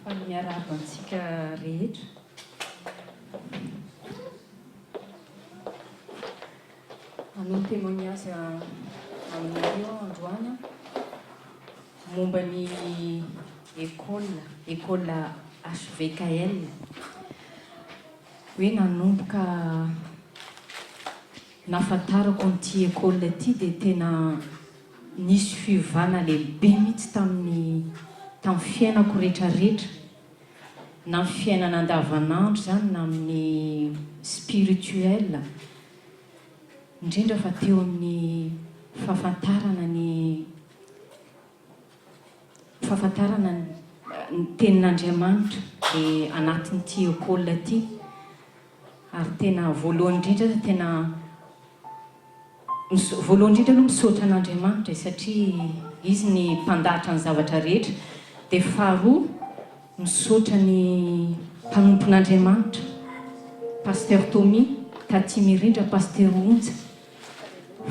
Faly miarahaba antsika rehetra. Hanao témoignage aminareo aho androany momba ny école, école HVKL. Hoe nanomboka nahafantarako an'ity école ity dia tena Nisy fiovana lehibe mihitsy tamin'ny tamin'ny fiainako retraretra, na amin'ny fiainana andavanandro izany na amin'ny spirituel, indrindra fa teo amin'ny fahafantarana ny fahafantarana ny tenin'Andriamanitra dia anatin'ity école ity ary tena voalohany indrindra tena Voalohany indrindra aloha misaotra an'Andriamanitra e satria Izy ny mpandahatra ny zavatra rehetra, dia faharoa misaotra ny mpanompon'Andriamanitra Pasteur Tommy, Taty Mirindra, Pasteur Onja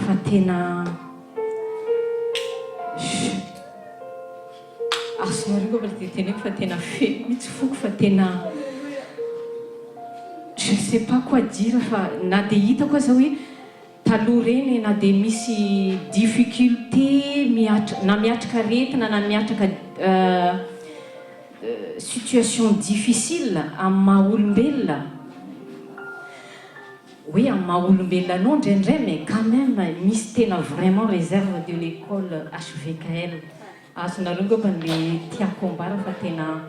fa tena azonareo angamba dia teneniko fa tena feno mihitsy foko fa tena je ne sais pas quoi dire fa na dia hitako aza hoe Taloha ireny na dia misy difficulté mihatra na miatrika aretina na miatraka situation difficile amin'ny maha olombelona, hoe amin'ny maha olombelona anao indraindray mais quand même misy tena vraiment réserve de l'école HVKL. Azonareo angamba le tiako ambara fa tena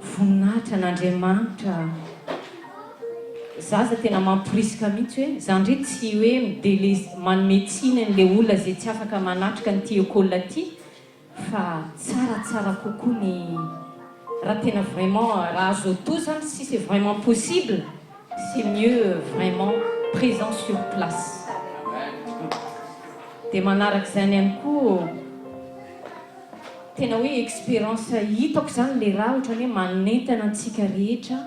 Voninahitra an'Andriamanitra Zaza tena mamporisika mihitsy hoe za ndray tsy hoe mi-dele manome tsiny an'le olona ze tsy afaka manatrika an'ity école ty fa tsaratsara kokoa ny raha tena vraiment raha azo atao zany si c'est vraiment possible c'est mieux vraiment présent sur place de manarak'izany ihany koa Tena hoe expérience hitako izany le raha otrany hoe manentana antsika rehetra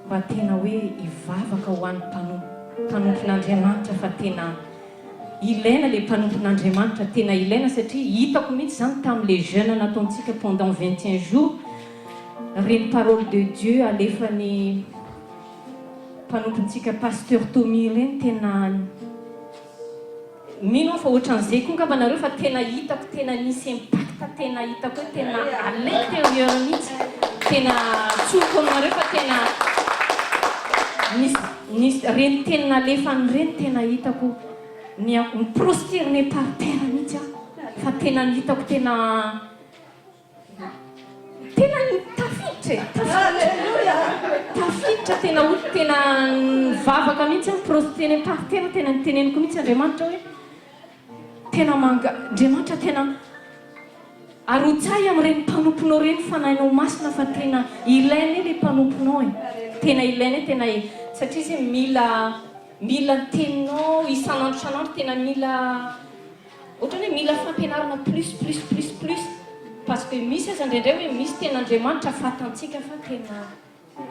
mba tena hoe hivavaka ho an'ny mpanompo mpanompon'Andriamanitra fa tena ilaina le mpanompon'Andriamanitra tena ilaina satria hitako mihitsy izany tamin'le jeune nataontsika pendant 21 jours reny parole de Dieu alefan'ny mpanompontsika pasteur Tommy ireny tena Mino aho fa ohatran'izay koa angamba nareo fa tena hitako tena nisy impact tena hitako hoe tena à l'intérieur mihitsy tena tsoriko aminareo fa tena nisy nisy reny teny nalefany ireny tena hitako ni mi-prosterner par terre mihitsy aho fa tena hitako tena Tena tafiditra e! Tafiditra! Tafiditra tena ho tena nivavaka mihitsy aho, prostene par terre tena niteneniko mihitsy Andriamanitra hoe tena manga Andriamanitra tena arotsahy amin'ireny mpanomponao ireny fanahinao masina fa tena ilainay ilay mpanomponao e! Tena ilainay tena e! Satria izy mila mila ny teninao isan'andro isan'andro tena mila Ohatrany hoe mila fampianarana plus plus plus plus parce que misy aza indraindray hoe misy tena Andriamanitra fatantsika fa tena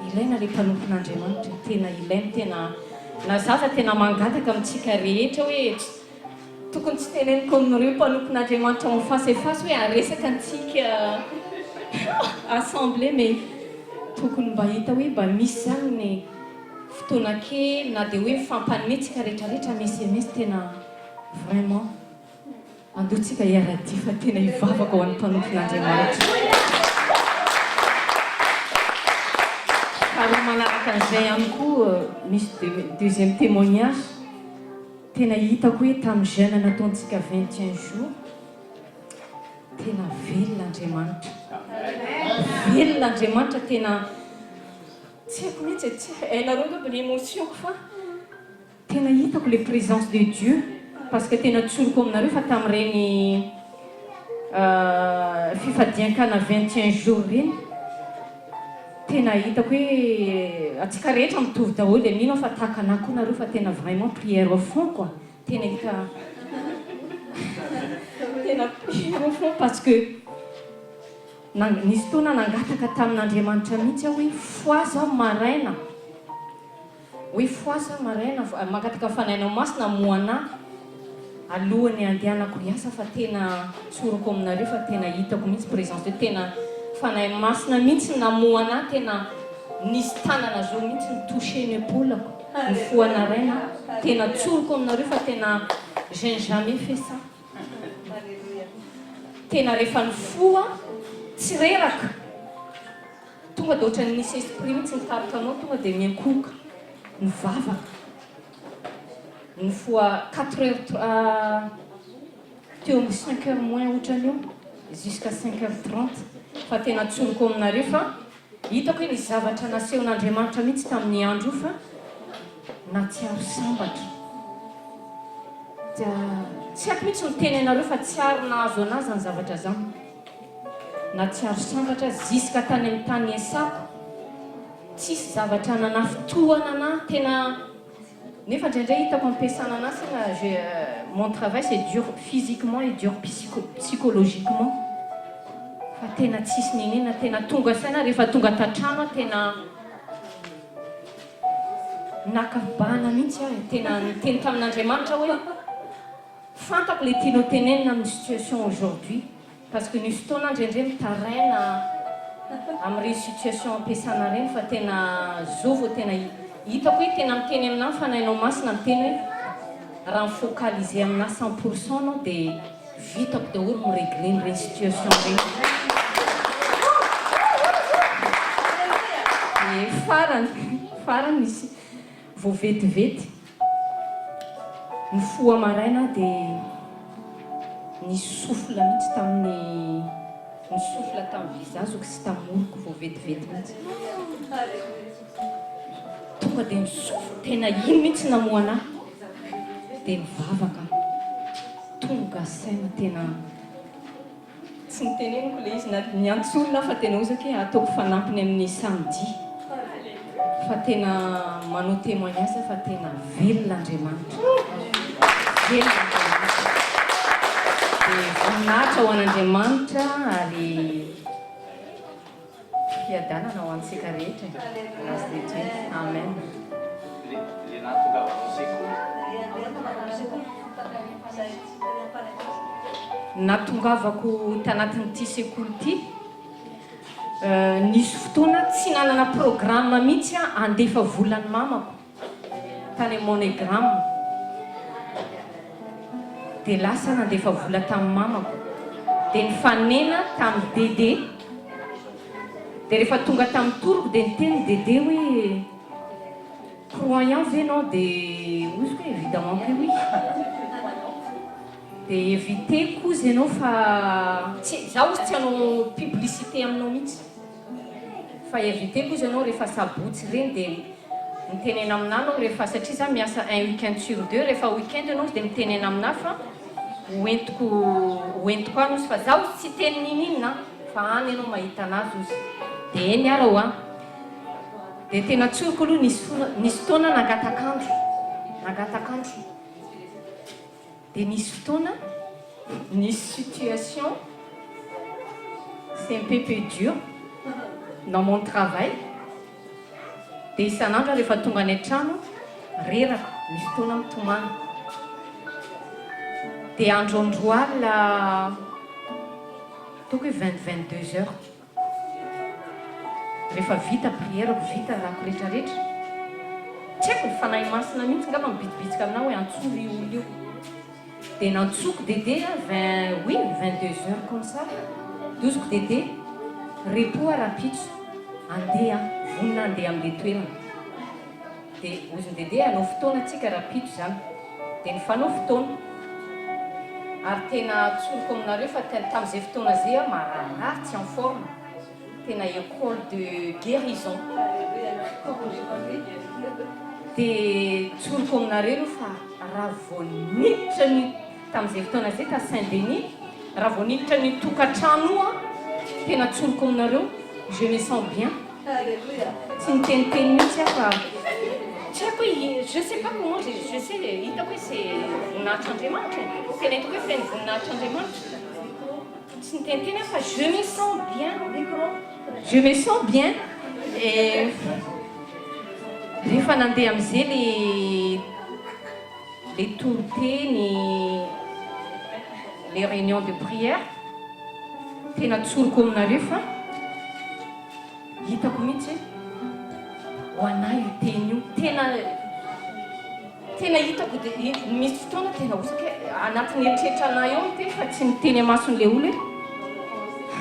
ilaina le mpanompon'Andriamanitra tena ilaina tena na za aza tena mangataka amintsika rehetra hoe tokony tsy teneniko amin'ireo mpanompon'Andriamanitra en face et face hoe aresaka antsika assemblée mais tokony mba hita hoe mba misy zany ny fotoana kely na dia hoe mifampanome tsika rehetra rehetra msms tena Vraiment andao tsika hiara-dia fa tena hivavaka ho an'ny mpanompon'Andriamanitra. Faharoa manaraka an'izay ihany koa misy deuxième témoignage tena hitako hoe tamin'ny jeûne nataontsika 21 jours tena velona Andriamanitra. Velona Andriamanitra tena tsy haiko mihitsy e, tsy hainareo angamba ny émotion-ko fa Tena hitako le présence de Dieu parce que tena tsoriko aminareo fa tamin'ireny fifadian-kana 21 jours ireny tena hitako hoe antsika rehetra mitovy daholo e, mino aho fa tahaka anah koa nareo fa tena vraiment prière au fond quoi, tena hita tena prière au fond parce que nisy fotoana nangataka tamin'Andriamanitra mihitsy aho hoe fohaza aho maraina Hoe foasa maraina mangataka ny Fanahinao Masina hamoha anah. Alohan'ny handehanako hiasa fa tena tsoriko aminareo fa tena hitako mihitsy présence de tena Fanahy Masina mihitsy namoha anah tena nisy tanana zao mihitsy ni toucher ny épaule-ko nifoha naraina tena tsoriko aminareo fa tena je n'ai jamais fait ça tena rehefa nifoha tsy reraka tonga dia ohatran'ny nisy esprit mihitsy nitarika anao tonga dia miankohoka nivavaka Nifoha quatre heures teo amin'ny cinq heures moins otrany eo jusqu'à cinq heures trente fa tena tsoriko aminareo fa hitako hoe nisy zavatra nasehon'Andriamanitra mihitsy tamin'ny andro io fa nahatsiaro sambatra dia tsy haiko mihitsy miteny anareo fa tsy ary nahazo anah zany zavatra zany nahatsiaro sambatra jusqu'à tany amin'ny tany niasako tsisy zavatra nanafintohana anah tena Nefa indraindray hitako ampiasana anazy tena je mon travail c'est dur physiquement et dur psychologiquement fa tena tsisy nenina tena tonga saina rehefa tonga tatrano aho tena naka fibahana mihitsy aho e tena niteny tamin'Andriamanitra hoe fantako le tianao tenenina amin'ny situation aujourd'hui Parce que nisy fotoana indraindray mitaraina amin'ireny situation ampiasana ireny fa tena zao vao tena hitako hoe tena miteny aminà ny Fanahinao Masina miteny hoe raha mi-focaliser aminà 100% anao dia vitako daholo mi-regler an'ireny situation ireny. Dia farany, farany nisy vao vetivety Nifoha maraina aho dia nisy souffle mihitsy tamin'ny ny souffle tamin'ny visage-ko sy tamin'ny oroko vao vetivety mihitsy. Tonga dia ny souffle tena iny mihitsy namoha an'ahy. Dia nivavaka aho. Tonga saina tena Tsy niteneniko ilay izy na niantso olona aho fa tena ozaka hoe ataoko fanampiny amin'ny samedi fa tena manao témoignage aho fa tena velona Andriamanitra. Velona Andriamanitra. Dia voninahitra ho an'Andriamanitra ary fiadanana ho antsika rehetra e. Grâce de Dieu. Amen. Le nahatongavanao sekoly. Nahatongavako tanatin'ity sekoly ity, nisy fotoana tsy nanana programme mihitsy aho handefa vola ny mamako tany amin'ny MoneyGram. Dia lasa nandefa vola tamin'ny mamako. Dia nifanena tamin'i Dédé. Dia rehefa tonga tamin'ny tour-ko dia niteny Dédé hoe. Croyant ve enao de ozy hoe evidemment que oui. De éviter ko ozy enao fa tsy za ozy tsy hanao publicité aminao mihitsy fa éviter ko ozy enao rehefa sabotsy ireny de mitenena aminah anao rehefa satria za miasa un week-end sur deux rehefa week-end enao ozy de mitenena aminah fa hoentiko hoentiko any ozy fa za ozy tsy hiteny niniana fa any enao mahita anazy ozy de eny ara hoa. Dia tena tsoriko aloha nisy nisy fotoana nangatak'andro, nangatak'andro. Dia nisy fotoana nisy situation c'est un peu peu dur dans mon travail. Dia isan'andro aho rehefa tonga any an-trano reraka, misy fotoana mitomany. Dia androandro alina ataoko hoe 20 22 heures. Rehefa vita prière-ko, vita rahako retraretra, tsy haiko, ny Fanahy Masina mihitsy ngamba mibitsibitsika aminah hoe antsoy io olona io. Dia nantsoiko Dédé a, vingt, oui, 22 heures comme ça, doziko Dédé, repos aho rahampitso, andeha aho, vonona handeha amin'ilay toerana. Dia ozon'i Dédé hanao fotoana tsika rahampitso izany. Dia nifanao fotoana. Ary tena tsoriko aminareo fa tamin'izay fotoana izay aho mararirary tsy en forme. Tena école de guérison. Dia tsoriko aminareo aloha fa raha vao niditra ny tamin'izay fotoana izay ta Saint Denis, raha vao niditra ny tokantrano aho, tena tsoriko aminareo, je me sens bien. Tsy niteniteny mihitsy aho fa tsy haiko hoe je sais pas comment je je sais hitako hoe c'est voninahitr'Andriamanitra e, tena hitako hoe feno voninahitr'Andriamanitra. Tsy niteniteny aho fa je me sens bien, je me sens bien et rehefa nandeha am'izay le le toriteny. le réunion de prière, tena tsoriko aminareo fa hitako mihitsy hoe ho anah io teny io, tena tena hitako dia misy fotoana tena osaka hoe anatin'ny eritreritra anah eo miteny fa tsy miteny amason'le olona hoe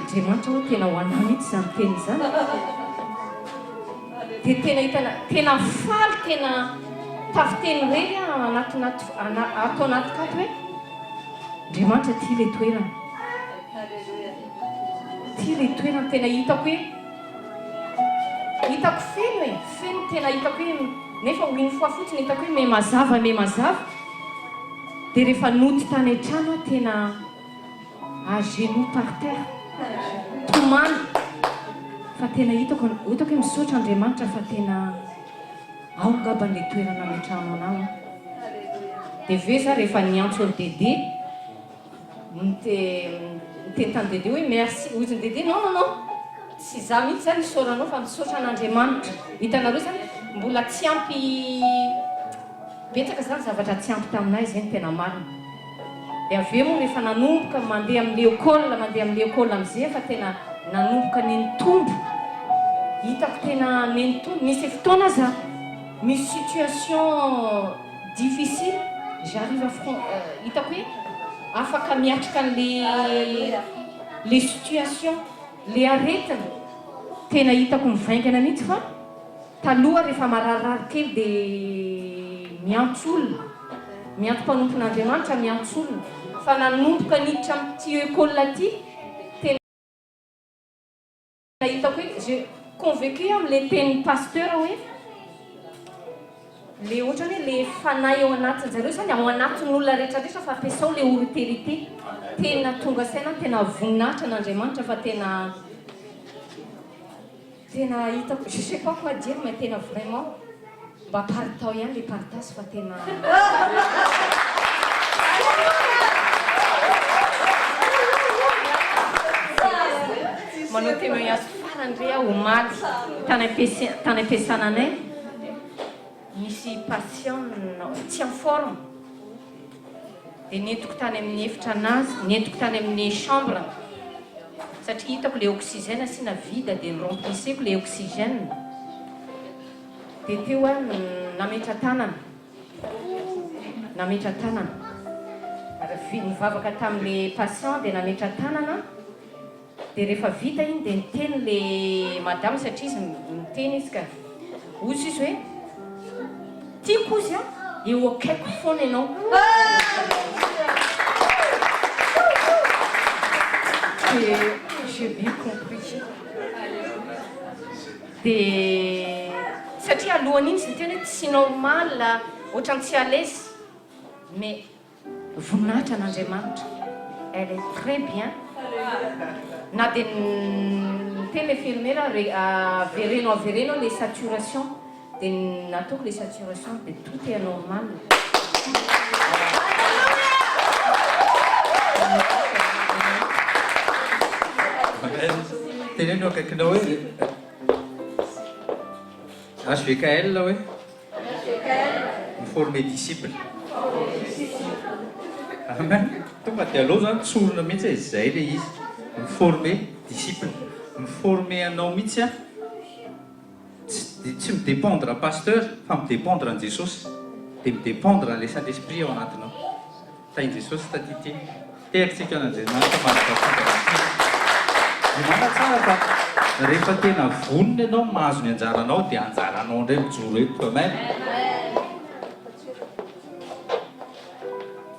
Andriamanitra ô tena ho anah mihitsy izany teny izany. Dia tena hitana, tena faly, tena tafiteny irery aho anaty ato anatiko ato hoe Andriamanitra ity ilay toerana. Ity ilay toerana tena hitako hoe hitako feno e, feno tena hitako hoe nefa une fois fotsiny hitako hoe miha mazava miha mazava. Dia rehefa nody tany an-trano aho tena à genoux par terre, tomany fa tena hitako hitako hoe misaotra Andriamanitra fa tena ao angamba le toerana ametrahanao anah an. Dia avy eo za rehefa niantso an'i Dédé, niteny tamin'i Dédé hoe merci, hoy izy Dédé non non non, tsy za mihitsy zany isaoranao fa misaotra an'Andriamanitra. Hitanareo zany mbola tsy ampy Betsaka zany zavatra tsy ampy taminay zay no tena marina. De avy eo moa rehefa nanomboka mandeha amin'ny école mandeha amin'ny école amizay efa tena nanomboka nenitombo hitako tena nenitombo misy fotoana aza misy situation difficile j'arrive à front hitako hoe afaka miatrika an'le le situation le aretina tena hitako mivaingana mihitsy fa Taloha rehefa mararirary kely dia miantso olona, miantso mpanompon'Andriamanitra, miantso olona. Fa nanomboka niditra amin'ity école ity, tena hitako hoe j'ai convaincu amin'ilay tenin'ny pasteur hoe le ohatrany hoe le fanahy ao anatin-jareo zany ao anatin'olona rehetrarehetra fa ampiasao le autorité. Tena tonga saina aho, tena voninahitra an'Andriamanitra fa tena. Tena hitako, je sais pas quoi dire mais tena vraiment mba aparitao ihany le partage fa tena. Manao témoignage farany re aho omaly tany tany am-piasana anay nisy patient tsy en forme Dia nentiko tany amin'ny efitra anazy, nentiko tany amin'ny chambre satria hitako ilay oxygène asiana vide dia ni-remplisseko ilay oxygène. Dia teo aho nametra-tanana, nametra-tanana. Ary nivavaka tamin'ilay patient dia nametra-tanana. Dia rehefa vita iny dia niteny le madame satria izy miteny izy ka. Hozy izy hoe tiako hozy an, eo akaikiko foana ianao. Dia j'ai bien compris. Dia satria alohan'iny izy niteny hoe tsy normal, ohatran'ny tsy à l'aise mais. Voninahitra an'Andriamanitra. Elle est très bien. Na dia niteny l'infirmière re avereno avereno le saturation dia nataoko le saturation dia tout est normal. Amen. Teneno eo akaikinao hoe HVKL hoe. Mi-former disciple. Amen. Tonga dia aleo zany tsorina mihitsy e, zay le izy. Mi-former disciple. Mi-former anao mihitsy an, tsy tsy mi-dépendre pasteur fa mi-dépendre an'i Jesosy. Dia mi-dépendre an'ilay Saint Esprit ao anatinao. Tahin'i Jesosy taty ty. Tehaka tsika an'Andriamanitra mandra-pahatonga. Miomàna tsara fa rehefa tena vonona ianao mahazo ny anjaranao dia anjaranao indray mijoro eto. Amen.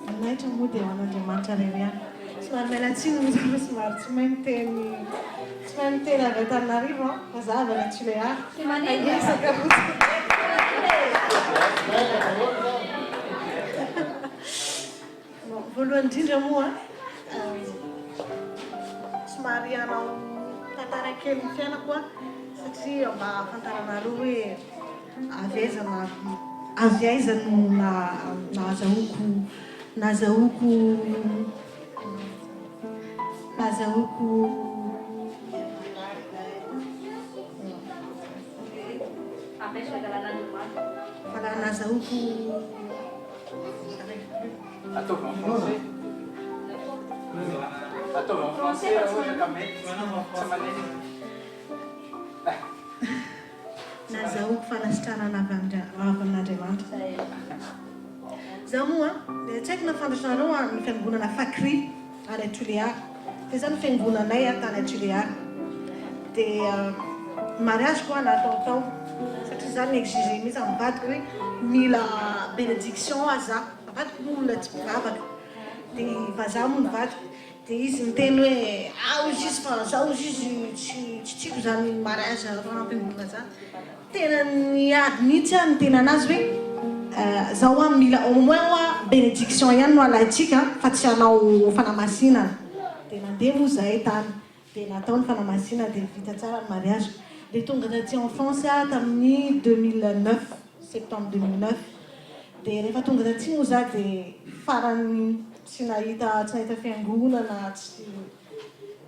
Voninahitra moa dia ho an'Andriamanitra irery ihany. Somary miala tsiny moa za fa somary tsy mahay miteny tsy mahay miteny avy Antananarivo an, fa za avy any Tulear. Angesaka fotsiny. Bon, voalohany indrindra moa somary hanao tantara kely ny fiainako aho satria mba hahafantaranareo hoe avy aiza na avy aiza no nahazahoako nahazahoako nahazahoako voilà nahazahoako Ataovy en français. Ataovy en français raha ohatra ka mety. Tsy manenina. Nazahoako fanasitranana avy amin'Andriamanitra. Izaho moa dia tsy haiko na fantatrareo ny fiangonana Fakri any Tulear. Dia izany fiangonanay tany Tulear. Dia mariage koa natao tao satria izaho ni-exiger mihitsy amin'ny vadiko hoe mila bénédiction aho za. Fa vadiko moa olona tsy mpivavaka. Dia vazaha moa ny vadiko. Dia izy niteny hoe ah hozy izy fa zao hozy izy tsy tsy tiako izany mariage am-piangonana izany. Tena niady mihitsy aho niteny anazy hoe zao hoa mila au moins hoa bénédiction ihany no alaintsika fa tsy hanao fanamasinana. Dia nandeha moa izahay tany dia natao ny fanamasinana dia vita tsara ny mariage. Dia tonga taty en France aho tamin'ny 2009, septembre 2009. Dia rehefa tonga taty moa za dia farany tsy nahita tsy nahita fiangonana, tsy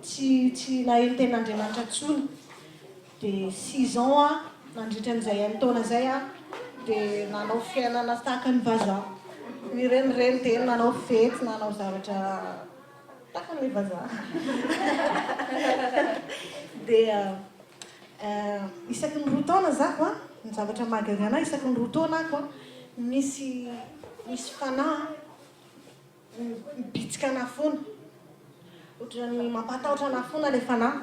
tsy tsy naheno tenin'Andriamanitra intsony. Dia six ans aho nandritra an'izay enin-taona izay aho dia nanao fiainana tahaka ny vazaha. Nirenireny teny, nanao fety, nanao zavatra tahaka ny vazaha. Dia isaky ny roa taona zako an, ny zavatra mahagaga anahy isaky ny roa taona ako an, misy misy fanahy mibitsika anah foana. Ohatran'ny mampatahotra anah foana ilay fanahy.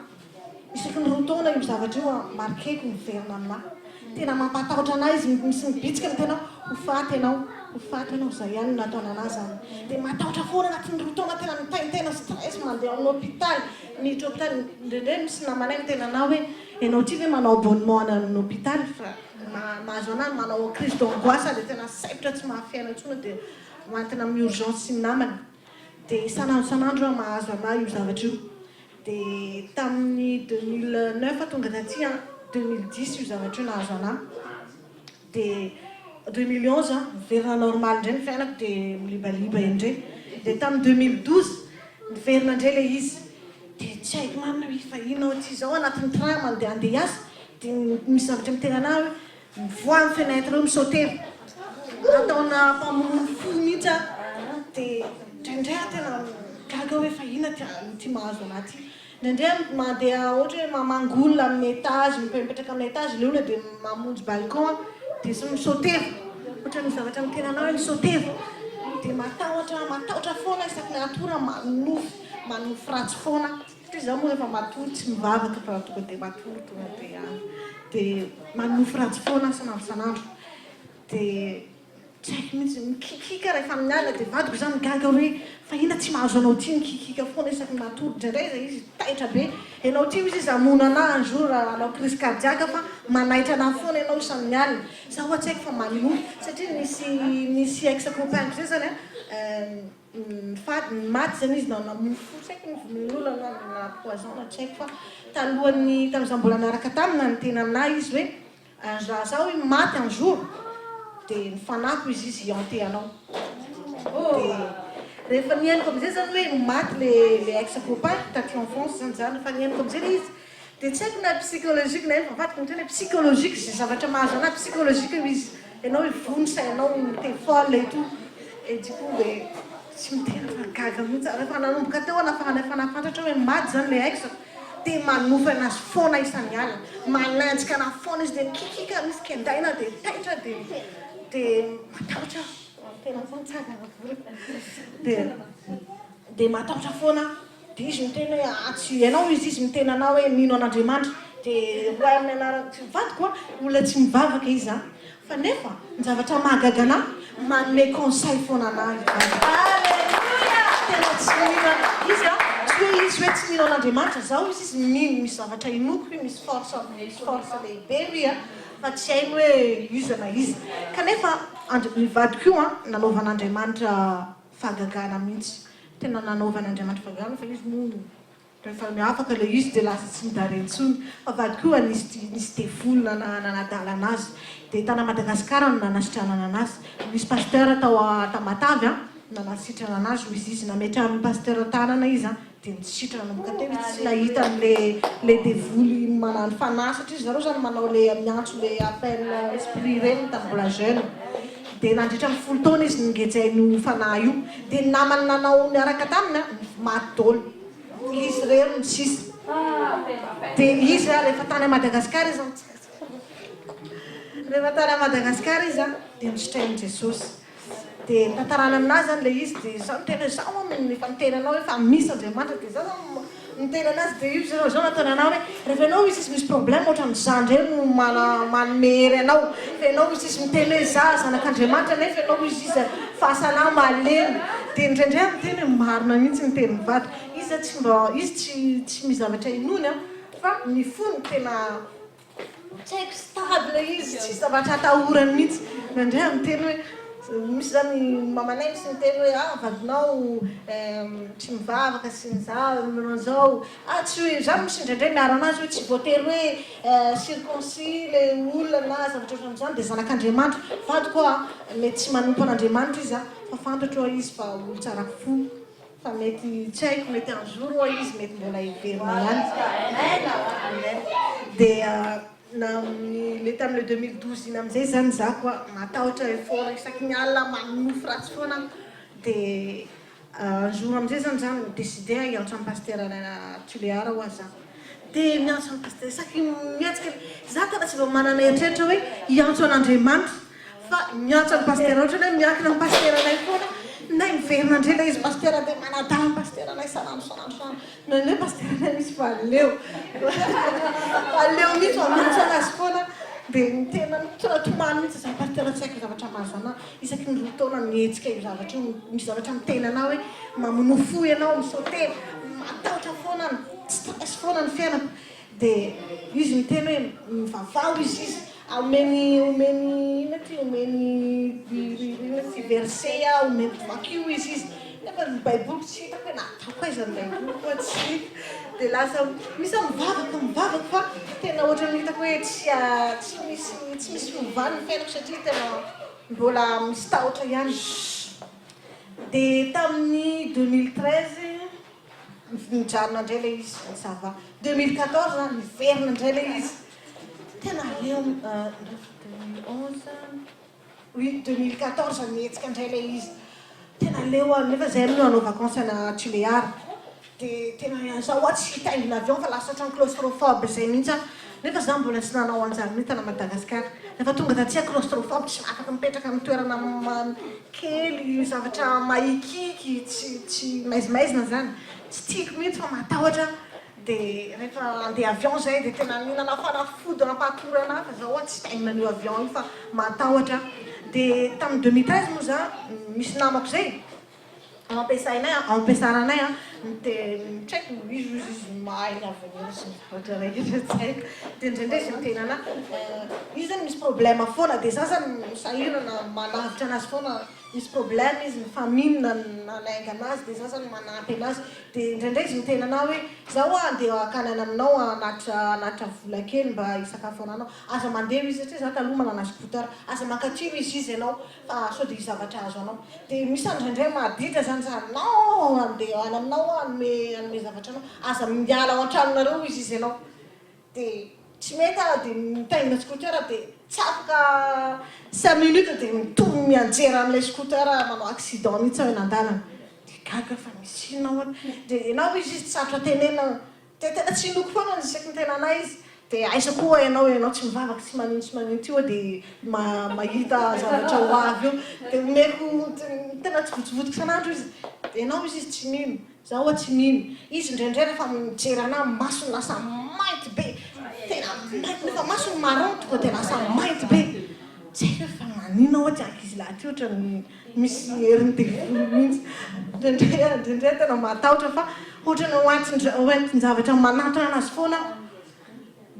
Isaky ny roa taona io zavatra io marquer-ko miverina aminah. Tena mampatahotra anah izy, misy mibitsika miteny hoe ho faty ianao, ho faty ianao, izay ihany no nataony anah izany. Dia matahotra foana anatin'ny roa taona, tena mitaintaina, stress, mandeha amin'ny hôpital, miditra hôpital, indraindray misy namanay miteny anah hoe ianao ity ve manao abonnement any amin'ny hôpital fa mahazo anah ny manao crise d'angoisse dia tena sempotra tsy mahafiaina intsony dia Hoentina amin'ny urgence sy ny namany. Dia isan'andro isan'andro aho mahazo anà io zavatra io. Dia tamin'ny 2009 aho tonga taty an, 2010 io zavatra io nahazo anà. Dia 2011 an, niverina normal indray ny fiainako dia milibaliba indray. Dia tamin'ny 2012 niverina indray ilay izy. Dia tsy haiko marina hoe fa inona aho ity izao anatin'ny train mandeha handeha hiasa dia misy zavatra miteny anà hoe Mivoaha ny fenêtre eo mi-sauter. Ataona mpamono fo mihitsy aho. Dia indraindray aho tena gaga hoe fa inona ty ity mahazo anah ty. Indraindray aho mandeha ohatra hoe mamangy olona amin'ny étage, mipetrapetraka amin'ny étage ilay olona dia mamonjy balcon aho dia sy mi-sauter. Ohatran'ny zavatra miteny anah hoe mi-sauter. Dia matahotra matahotra foana isaky ny hatory aho manonofy manonofy ratsy foana aho. Satria izaho moa rehefa matory tsy mivavaka fa tonga dia matory tonga dia any. Dia manonofy ratsy foana aho isan'andro isan'andro. Dia tsy haiko mihitsy, mikikiaka rehefa amin'ny alina dia vadiko izany migaga hoe fa inona tsy mahazo anao ity mikikiaka foana isaky ny matory. Indraindray izay izy taitra be, ianao ity hozy izy hamono anah un jour hanao crise cardiaque fa manaitra anah foana ianao isan'ny alina. Izaho ho'a tsy haiko fa manonofy satria nisy nisy ex copain-ko izay izany an, Nifady, maty zany izy na namono fo, tsy haiko novonoin'olona na na poison na tsy haiko fa talohan'ny tamin'izaho mbola niaraka taminy na niteny aminah izy hoe raha zaho hoy maty un jour dia ny fanahiko izy izy hi-hanter anao. Dia rehefa nihainoko amin'izay zany hoe maty le le ex copain taty en France zany za, rehefa nihainoko amin'izay le izy Dia tsy haiko na psychologique na inona fa vadiko miteny hoe psychologique izay zavatra mahazo anah psychologique io izy ianao hoe voa ny sainao t'es folle et tout et du coup dia tsy miteny fa gaga mihitsy aho rehefa nanomboka teo aho nafa rehefa nahafantatra hoe maty izany ilay ex dia manofy anazy foana isan'ny alina manenjika anah foana izy dia mikikiaka misy kendaina dia taitra dia dia matahotra aho tena tsangana vola dia dia matahotra foana aho. Dia izy miteny hoe ah tsy ianao izy, izy miteny anah hoe mino an'Andriamanitra, dia roahy amin'ny anarany, tsy vadiko an, olona tsy mivavaka izy an, fa nefa ny zavatra mahagaga anah, manome conseil foana anah io vadiko. Aleloia! Tena tsy mino an, izy an, tsy hoe izy hoe tsy mino an'Andriamanitra, zaho izy izy mino, misy zavatra inoako io, misy force, misy force lehibe io an, fa tsy hainy hoe iza na iza, kanefa Andri, io vadiko io an, nanaovan'Andriamanitra fahagagana mihitsy. Tena nanaovan' Andriamanitra fahagagana fa izy moa rehefa miafaka ilay izy dia lasa tsy midare intsony. Fa vadiko io nisy nisy devoly nana nanadala anazy. Dia tany Madagascar no nanasitranana anazy. Nisy pasteur tao Tamatave an, nanasitrana anazy hoy izy. Nametrahan'ny pasteur tanana izy an, dia nisitrana nanomboka teo izy tsy nahita an'le le devoly manano fanahy satria zareo zany manao le miantso le appel esprit ireny tamin'ny mbola jeune. Dia nandritra ny 10 taona izy nogejain'io fanahy io. Dia ny namany nanao niaraka taminy maty daholo. Izy irery no sisa. Dia izy rehefa tany Madagasikara izy, rehefa tany Madagasikara izy dia nositrain'i Jesosy. Dia nitantarana aminazy izany ilay izy, dia izaho niteny hoe izaho hono efa niteny anao hoe fa misy Andriamanitra, dia izaho izany niteny anazy, dia io izao izao nataony anah hoe rehefa ianao izy misy problème ohatran'izaho indray no manome hery anao, fa ianao izy izy miteny hoe izaho zanak'Andriamanitra nefa ianao izy izy fahasalama malemy, dia indraindray aho miteny hoe marina mihitsy ny tenin'ny vadiko, izy tsy mba izy tsy tsy misy zavatra inoany an, fa ny fony tena. Tsy haiko stable izy, tsisy zavatra atahorany mihitsy. Indraindray aho miteny hoe, misy zany mamanay misy miteny hoe ah vadinao tsy mivavaka sy ny za manao an'izao, ah tsy hoe za misy indraindray miaro anazy hoe tsy voatery hoe circoncis le olona na zavatra ohatran'izany dia zanak'Andriamanitra. Vadiko ah mety tsy manompo an'Andriamanitra izy ah fa fantatro ah izy fa olo tsara fo. Fa mety tsy haiko mety un jour ho'a izy mety mbola hiverina ihany. Amen. Dia na amin'ny le tamin'ny le 2012 iny amin'izay izany za koa matahotra foana isaky ny alina manonofy ratsy foana aho. Dia un jour amin'izay izany za mi-decider hiantso an'i Pasitera Tuléar ho'a za. Dia miantso an'i Pasitera isaky ny mihetsika za tena tsy mba manana eritreritra hoe hiantso an'Andriamanitra. Fa miantso an'i Pasitera ohatrany hoe miankina amin'ny Pasiteranay foana nay miverina indray ilay izy Pasitera dia manadala ny Pasiteranay isan'andro isan'andro isan'andro indraindray Pasiteranay misy fa leo fa leo mihitsy fa miantso anazy foana dia ny tena tomany mihitsy izany Pasitera tsy haiko zavatra mahazo anah isaky ny roa taona mihetsika io zavatra io misy zavatra miteny anah hoe mamonoa fo ianao mi-sauter matahotra foana stress foana ny fiainako Dia izy miteny hoe mivavaho izy izy omeny omeny inona ty omeny inona ty verset aho omeny vakio izy izy nefa ny baiboliko tsy hitako hoe nataoko aiza ny baiboliko fa tsy hita dia lasa misy aho mivavaka mivavaka fa tena ohatran'ny hitako hoe tsy tsy misy tsy misy fiovany ny fiainako satria tena mbola misy tahotra ihany dia tamin'ny 2013 Nijanona indray ilay izy, ça va. 2014 niverina indray ilay izy. Tena leo 2011 oui 2014 nihetsika indray ilay izy. Tena leo aho nefa izay no hanao vacances any Tuléar. Dia tena izaho hoa tsy hitaingina avion fa lasa ohatran'ny claustrophobe izay mihitsy aho. Nefa izaho mbola tsy nanao an'izany mihitsy tany Madagascar. Rehefa tonga taty aho claustrophobe tsy afaka mipetraka amin'ny toerana kely, zavatra mahikiky, tsy tsy maizimaizina zany, tsy tiako mihitsy fa matahotra aho, dia rehefa handeha avion zay dia tena mihinana fanafody hampatory anah fa za ho'a tsy taingina an'io avion io fa matahotra aho, dia tamin'ny 2013 moa za misy namako zay ao ampiasainay ao ampiasaranay an, dia tsy haiko izy ozy izy mahay ny avenir sy ny zavatra rehetra tsy haiko, dia indraindray izy miteny anah izy zany misy problème foana dia za zany sahirana manavotra anazy foana, misy problème izy ny famille nanainga anazy dia za zany manampy anazy, dia indraindray izy miteny anah hoe za hoa andeha hakana any aminao hanatitra hanatitra vola kely mba hisakafoananao, aza mandeha izy satria za taloha manana scooter, aza mankaty izy izy ianao fa sao dia hisy zavatra azo anao dia misy andro indraindray maditra zany za non andeha any aminao aho hanome hanome zavatra anao aza miala ao an-tranonareo hoy izy izy ianao dia tsy mety aho dia mitaingina scooter dia tsy afaka cinq minutes dia mitohy mianjera amin'ilay scooter manao accident mihitsy aho eny an-dalana dia gaga fa misy inona hono dia ianao hoy izy izy tsy sarotra tenenina Dia tena tsy inoako foana ny isaky ny tena anay izy. Dia aiza koa ianao, ianao tsy mivavaka tsy manino tsy manino ity oa dia mahita zavatra ho avy eo. Dia omeko tena tsy votsivotiko isan'andro izy. Dia ianao izy izy tsy mino, za oa tsy mino. Izy indraindray rehefa mijery anah masony lasa mainty be, tena mainty nefa masony marron tonga dia lasa mainty be. Tsy haiko hoe fa maninona oa ty ankizilahy ty ohatran'ny. Misy herin'ny devoly mihitsy. Indraindray aho, indraindray aho tena matahotra fa ohatran'ny ho entin-javatra manantona anazy foana aho.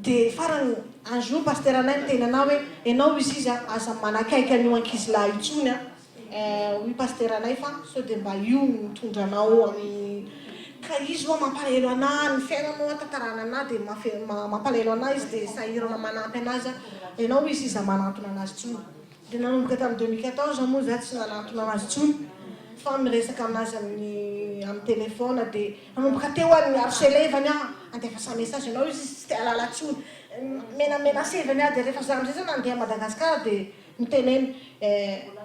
Dia farany, un jour pasitera anay niteny anah hoe, ianao izy izy aza manakaiky an'io ankizilahy io intsony an, hoy pasitera anay fa sao dia mba io no mitondra anao amin'ny, ka izy ho'a mampalahelo anah, ny fiainany ho'a tantarany anah dia mampalahelo anah izy dia sahirana manampy anazy aho, ianao izy iza manantona anazy intsony. Dia nanomboka tamin'ny 2014 moa za tsy nanantona anazy intsony fa miresaka aminazy amin'ny amin'ny téléphone dia nanomboka teo aho ni-harceler-vany aho. Andefasa message ianao izy tsy te hahalala tsony. Menamenasevany aho dia rehefa za amizay zany nandeha Madagascar dia niteneny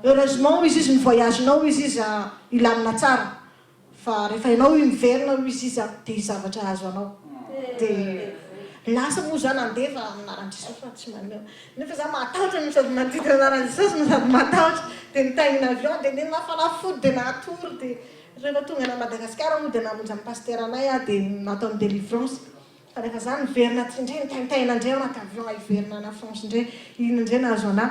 heureusement hoy izy izy ny voyage nao hoy izy izy hilamina tsara fa rehefa ianao hoy miverina hoy izy izy dia hisy zavatra hahazo anao dia lasa moa za nandeha fa amin'ny anaran'i Jesosy fa tsy maninona nefa za matahotra no sady mandidy ny anaran'i Jesosy no sady matahotra dia nitaingina avion dia nenina fanafody dia natory dia Rehefa tonga any Madagasikara moa dia namonjy an'i Pasitera anay aho dia nataony délivrance. Fa rehefa za niverina aty indray nitaintaina indray ao anaty avion hiverina any France indray, iny indray nahazo anah.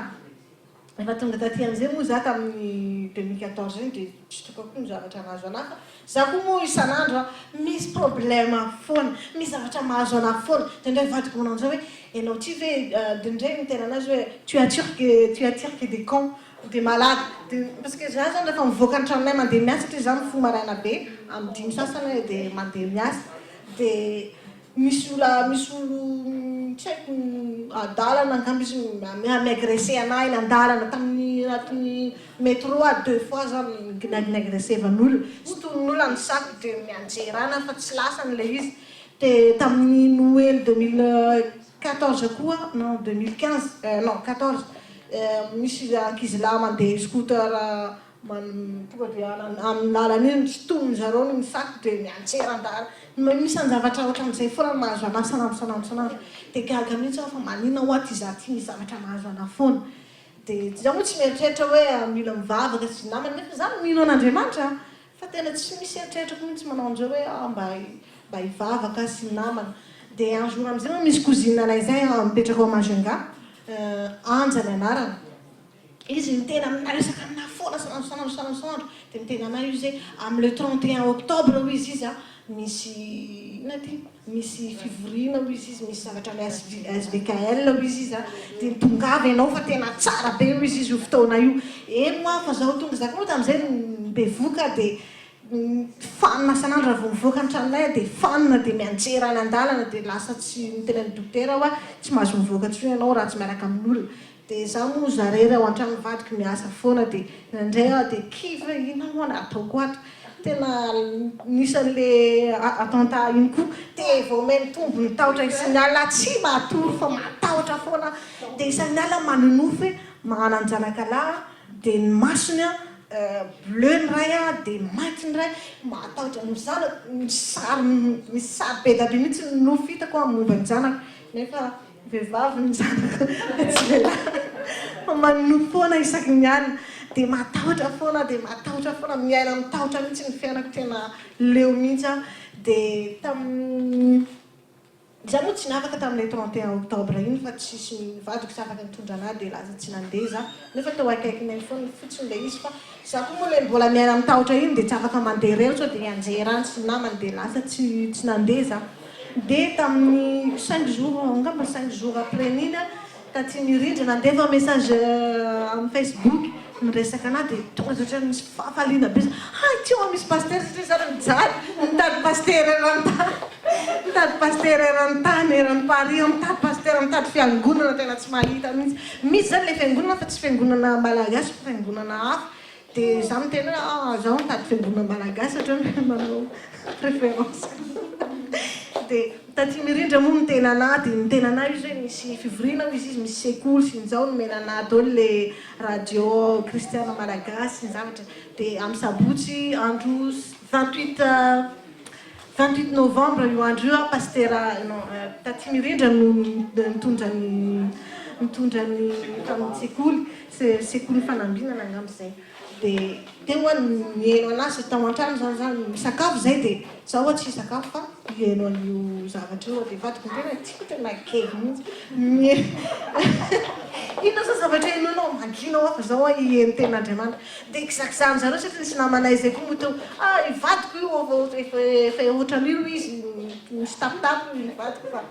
Rehefa tonga taty amin'izay moa za tamin'ny 2014 iny dia tsy tokako ny zavatra nahazo anah fa za koa moa isan'andro misy problème foana, misy zavatra mahazo anah foana. Dia indray vadiko manao an'izao hoe ianao ity ve, dia indray niteny anazy hoe tu attires que tu attires que des cons. Dia malade dia parce que za zany rehefa mivoaka ny tranonay mandeha miasa satria za mifoha maraina be amin'ny dimy sasany aho dia mandeha miasa dia misy olona misy olo tsy haiko adalana angamba izy mi-agresser anah eny andalana tamin'ny anatin'ny metro aho deux fois za ni-agresser-van'olona sintonin'olona ny sac dia mianjera any aho fa tsy lasany ilay izy dia tamin'ny noely 2014 koa non 2015 non 14 Misy ankizilahy mandeha scooter tonga dia amin'ny lalana iny sintomin zareo ny sac dia mianjera an-dalana. Misy an-javatra ohatran'izay foana no mahazo anah isan'andro isan'andro isan'andro. Dia gaga mihitsy aho fa maninona hoa ty za ty misy zavatra mahazo anah foana. Dia za moa tsy mieritreritra hoe mila mivavaka sy namana nefa za mino an'Andriamanitra a! Fa tena tsy misy eritreritrako mihitsy manao an'izao hoe ah mba mba hivavaka sy namana. Dia un jour amin'izay moa misy cousine anay izay mipetraka ao Majunga, Anja ny anarany. Izy miteny aminà resaka aminà foana isan'andro isan'andro isan'andro isan'andro. Dia miteny anà izy hoe amin'ny le 31 octobre hoy izy izy an, misy inona ity? Misy fivoriana hoy izy izy, misy zavatra amin'ny SVKL hoy izy izy an, dia tongava ianao fa tena tsara be hoy izy izy io fotoana io. Eny hoa fa zaho tonga, za koa moa tamin'izay bevoka dia fanina isan'andro raha vao mivoaka ny tranonay aho dia fanina dia mianjera any an-dalana dia lasa tsy nitenen'ny dokotera hoa tsy mahazo mivoaka intsony ianao raha tsy miaraka amin'olona. Dia za moa za rery ao an-trano ny vadiko miasa foana dia indraindray aho dia kivy hoe inona moa no ataoko ato? Tena nisy an'le attentat iny koa dia vao may mitombo ny tahotra isan'ny alina aho tsy matory fa matahotra foana aho dia isan'ny alina manonofy hoe manan-janaka lahy aho dia ny masony an bleu ny iray an dia mainty ny iray mahatahotra ny zanako misy sary misy sary be dia be mihitsy ny nofy hitako momba ny zanako nefa Vehivavy ny zanako fa tsy lehilahy fa manonofy foana isaky ny alina dia matahotra foana dia matahotra foana miaina amin'ny tahotra mihitsy ny fiainako tena leo mihitsy aho dia tamin'ny izaho moa tsy niavaka tamin'ilay 31 octobre iny fa tsisy ny vadiko tsy afaka nitondra anah dia lasa tsy nandeha izaho nefa teo akaikinay foana fotsiny ilay izy fa izaho koa moa ilay mbola miaina amin'ny tahotra iny dia tsy afaka mandeha irery sao dia hianjera any sy ny namany dia lasa tsy tsy nandeha izaho. Dia tamin'ny cinq jours angamba cinq jours après n'iny aho taty Mirindra nandefa message amin'ny facebook niresaka anah dia tonga dia ohatran'ny nisy fahafaliana be za, hay ty hoa misy pasitera satria za mijaly mitady pasitera eran-tany mitady pasitera eran-tany eran'i Paris aho mitady pasitera mitady fiangonana tena tsy mahita mihitsy, misy zany le fiangonana fa tsy fiangonana malagasy fa fiangonana hafa Dia izaho miteny hoe ah izaho mitady fiangonana malagasy ohatran'ny hoe manao préférence. Dia taty Mirindra moa miteny anah dia niteny anah izy hoe misy fivoriana hoy izy misy sekoly sy ny izao nomena anah daholo le radio kristiana malagasy sy ny zavatra. Dia amin'ny sabotsy andro 28 28 novembre io andro io aho pasitera non taty Mirindra no nitondra ny nitondra ny tamin'ny sekoly. Sekoly fanambinana angamba izay. Dia teo aho niheno an'azy tao an-trano izany za misakafo izay dia za ho'a tsy hisakafo fa hiheno an'io zavatra io aho. Dia vadiko niteny hoe tiako tena gaigy mihitsy miheno inona izao zavatra henoinao? Mangina ho'a fa za ho'a hiheno tenin'Andriamanitra. Dia kizakizahan-dry zareo satria nisy namanay izay koa moa teo, ah io vadiko io efa efa ohatran'io izy misy tapitapy ny vadiko fa.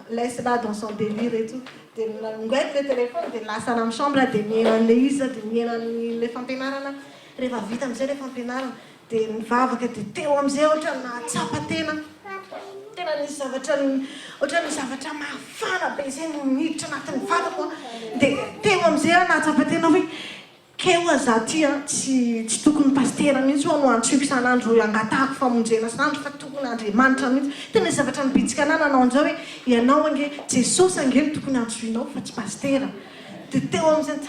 Laisse la dans son délire et tout dia nongaiko le téléphone dia lasa any amin'ny chambre dia mihaino an'ilay izy za dia mihaino an'ilay fampianarana rehefa vita amin'izay ilay fampianarana dia nivavaka dia teo amin'izay ohatran'ny nahatsapa tena tena nisy zavatra ohatran'ny zavatra mafana be izay no niditra anatin'ny vatako dia teo amin'izay aho nahatsapa tena hoe. Kay hoa za ty an, tsy tsy tokony pasitera mihitsy hoa no antsoiko isan'andro angatahako famonjena isan'andro fa tokony Andriamanitra mihitsy. Tena nisy zavatra nibitsika anah nanao an'izao hoe ianao ange, Jesosy ange no tokony antsoinao fa tsy pasitera. Dia teo amin'izay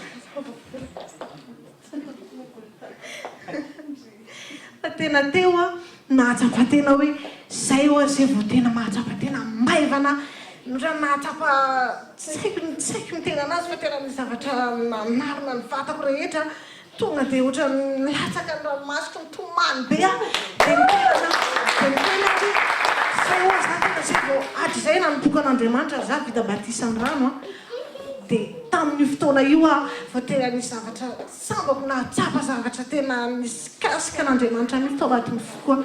Fa tena teo aho nahatsapa tena hoe zay hoa zay vao tena mahatsapa tena maivana raha nahatsapa tsy haiko tsy haiko ny tena anazy fa tena nisy zavatra nanarona ny vatako rehetra tonga dia ohatran'ny nilatsaka ny ranomasoko nitomany be aho dia niteny aho dia niteny aho hoe zay hoa za tena zay vao hatrizay nanompoako an'Andriamanitra za vita batisa amin'ny rano an dia tamin'io fotoana io aho vao tena nisy zavatra Sambako nahatsapa zavatra tena nisikasika an'Andriamanitra mihitsy tao anatin'ny foko aho.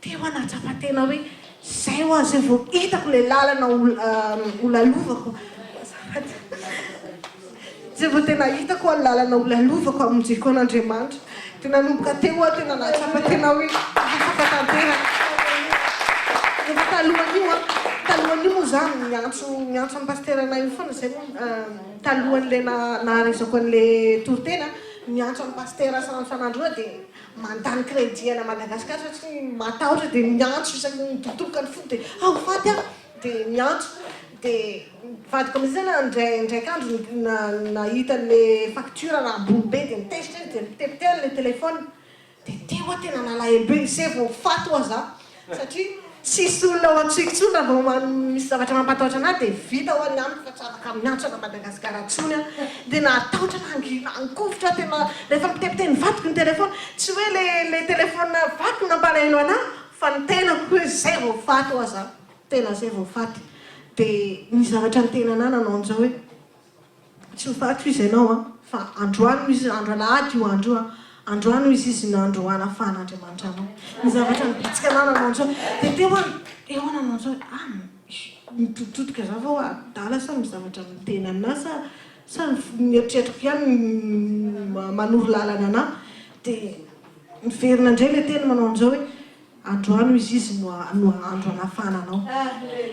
Teo aho nahatsapa tena hoe izay hoa izay vao hitako ilay lalana ho lalovako. Azafady. Izay vao tena hitako hoa ny lalana ho lalovako hamonjeko an'Andriamanitra. Dia nanomboka teo aho tena nahatsapa tena hoe afaka tanteraka. Efa talohan'io an, talohan'io moa izaho miantso miantso an'i Pasitera anay io foana izay moa. Talohan'ilay naharesako an'ilay toriteny, miantso an'i Pasitera isan'andro eo dia mandany crédit any Madagascar satria matahotra dia miantso isaky ny midobodoboka ny foko dia ah ho faty aho dia miantso dia vadiko amin'izay zany indray indraika andro nahita an'ilay facture raha ambony be dia nitezitra izy dia nipitepitehany ilay téléphone Dia teo aho tena nalahelo be, izay vao faty hoa za, satria tsisy olona ao antsoiko intsony raha vao misy zavatra mampatahotra anah dia vita hoa ny amiko fa tsy afaka miantso ana Madagascar intsony aho, dia natahotra nangina angovitra aho tena rehefa mitepiteny vadiko ny téléphone, tsy hoe le le téléphone vadiko no nampalahelo anah fa ny tenako hoe zay vao faty hoa za, tena zay vao faty, dia ny zavatra niteny anah nanao an'izao hoe. Tsy ho faty hoy izy ianao an, fa androany hoy izy, andro alahady io andro io an, androany hoy izy izy no andro hanafahan'Andriamanitra anao. Ny zavatra nibitsika anah nanao an'izao, dia teo aho, teo aho nanao an'izao, ah, mitoditodika za fa hoe adala sa misy zavatra miteny aminah sa sa ny eritreritrako ihany no manoro lalana anah, dia miverina indray ilay teny manao an'izao hoe, Androany hoy izy no no andro hanafana anao.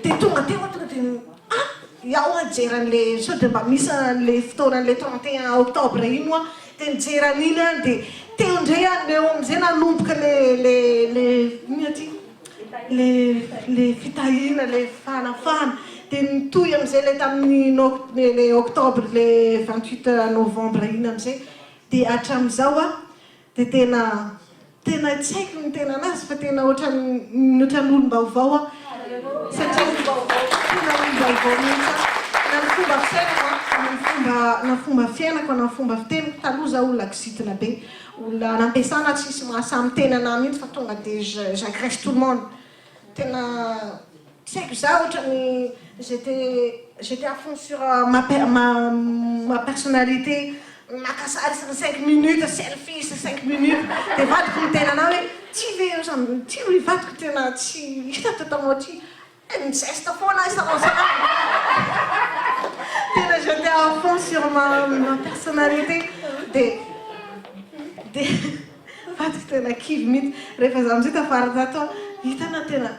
Dia tonga teo aho tonga dia ah! Iaho aho nijery an'ilay sao dia mba misy an'ilay fotoana an'ilay 31 octobre iny hoa, dia nijery an'iny aho dia teo indray aho eo amin'izay nanomboka ilay ilay ilay inona ity? Ilay ilay fitahiana ilay fanafahana. Dia nitohy amin'izay ilay tamin'ny oct ilay octobre ilay 28 novembre iny amin'izay. Dia hatramin'izao aho Dia tena tena tsy haiko ny tena anazy fa tena ohatran'ny ohatran'ny olom-baovao aho satria tena olom-baovao mihitsy aho na ny fomba fisainako an, na ny fomba na fomba fiainako na ny fomba fiteniko, taloha zaho olona kizitina be, olona nampiasana tsisy mahasahy miteny anah mihitsy fa tonga dia j'agresse tout le monde, Tena tsy haiko za otrany j'étais j'étais à fond sur ma ma ma personnalité maka sary isaky ny cinq minutes selfie isaky cinq minutes de vadiko miteny anah hoe ty ve otrany ty ry vadiko tena tsy hitako ataonao ty mi-geste foana aho isan'andro isan'andro tena j'étais à fond sur ma ma personnalité de de Vadiko tena kivy mihitsy rehefa za amizay tafara tato aho hitana tena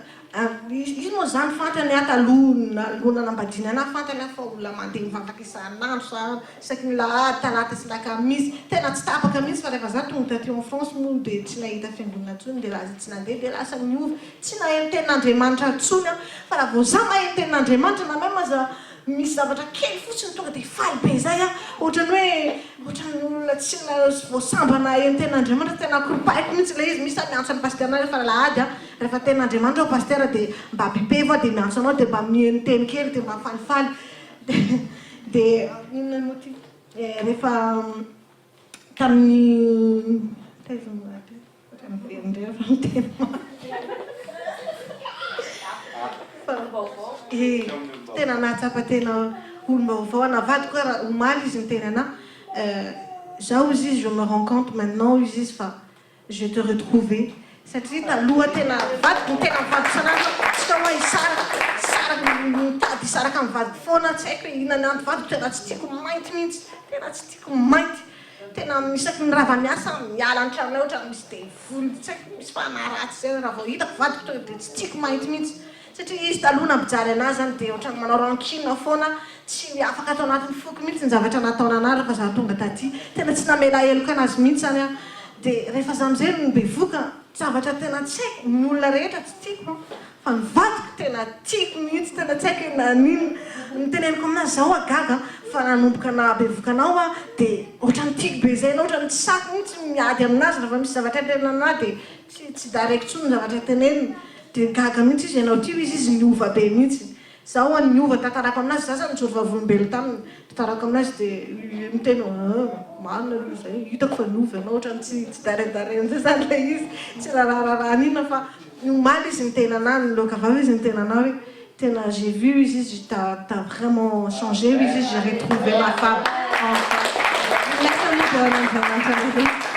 izy moa zany fantany aho taloha aloha nanambadiana anahy fantany aho fa olona mandeha mivavaka isan'andro sa isaky ny lahady talata sy lakamisy tena tsy tapaka mihitsy fa rehefa za tonga taty en France moa dia tsy nahita fiangonana intsony dia lasa tsy nandeha dia lasa niova tsy naheno tenin'Andriamanitra intsony aho fa raha vao za maheno tenin'Andriamanitra na même aza Misy zavatra kely fotsiny tonga dia faly be izay aho, ohatran'ny hoe ohatran'ny olona tsy vao sambany naheno tenin'Andriamanitra, tena koropahiko mihitsy ilay izy, misy aho miantso an'i Pasitera rehefa alahady aho, rehefa tenin'Andriamanitra ao Pasitera dia mba bipeva aho dia miantso anao dia mba miheno teny kely dia mba falifaly dia dia inona moa ity rehefa tamin'ny taiza moa ty? Tena nahatsapa tena olom-baovao aho, navadiko ary omaly izy niteny anah, zaho hozy izy je me rends compte maintenant hozy izy fa je te retrouver satria taloha tena vadiko no tena mivadiko isan'andro aho, tsy tao aho hisaraka, hisaraka, mitady hisaraka amin'ny vadiko foana tsy haiko hoe inona ny antony, vadiko tena tsy tiako mainty mihitsy, tena tsy tiako mainty. Tena isaky ny rava miasa miala ny tranonay ohatran'ny misy devoly tsy haiko misy fanahy ratsy zay raha vao hitako vadiko tonga dia tsy tiako mainty mihitsy. Satria izy taloha nampijaly anah zany dia ohatran'ny manao rancune foana, tsy afaka ato anatin'ny foko mihitsy ny zavatra nataony anah rehefa za tonga taty. Tena tsy namela heloka anazy mihitsy zany aho. Dia rehefa za amizay no bevoka, zavatra tena tsy haiko, ny olona rehetra tsy tiako an, fa ny vadiko tena tiako mihitsy, tena tsy haiko hoe naninona. Noteneniko aminazy, za hoa gaga fa nanomboka nahabevoka anao aho dia ohatran'ny tiako be zay enao, ohatran'ny tsy sahiko mihitsy miady aminazy rehefa misy zavatra tenenina anah dia tsy tsy dareko intsony ny zavatra teneniny. Dia gaga mihitsy izy, ianao ity hoy izy, izy niova be mihitsy. Izaho ho'a niova, tantarako aminazy, izaho izany nijoro vavolombelona taminy, tantarako aminazy dia miteny hoe ah, marina aloha izay, hitako fa niova ianao, ohatran'ny tsy tsy darendarena izay izany ilay izy, tsy rarahararaha an'inona fa omaly izy niteny anah, niloaka vava izy niteny anah hoe tena j'ai vu hoy izy, t'as t'as vraiment changé hoy izy, j'ai retrouvé ma femme. Enfin. Lasa midoan'Andriamanitra anareo.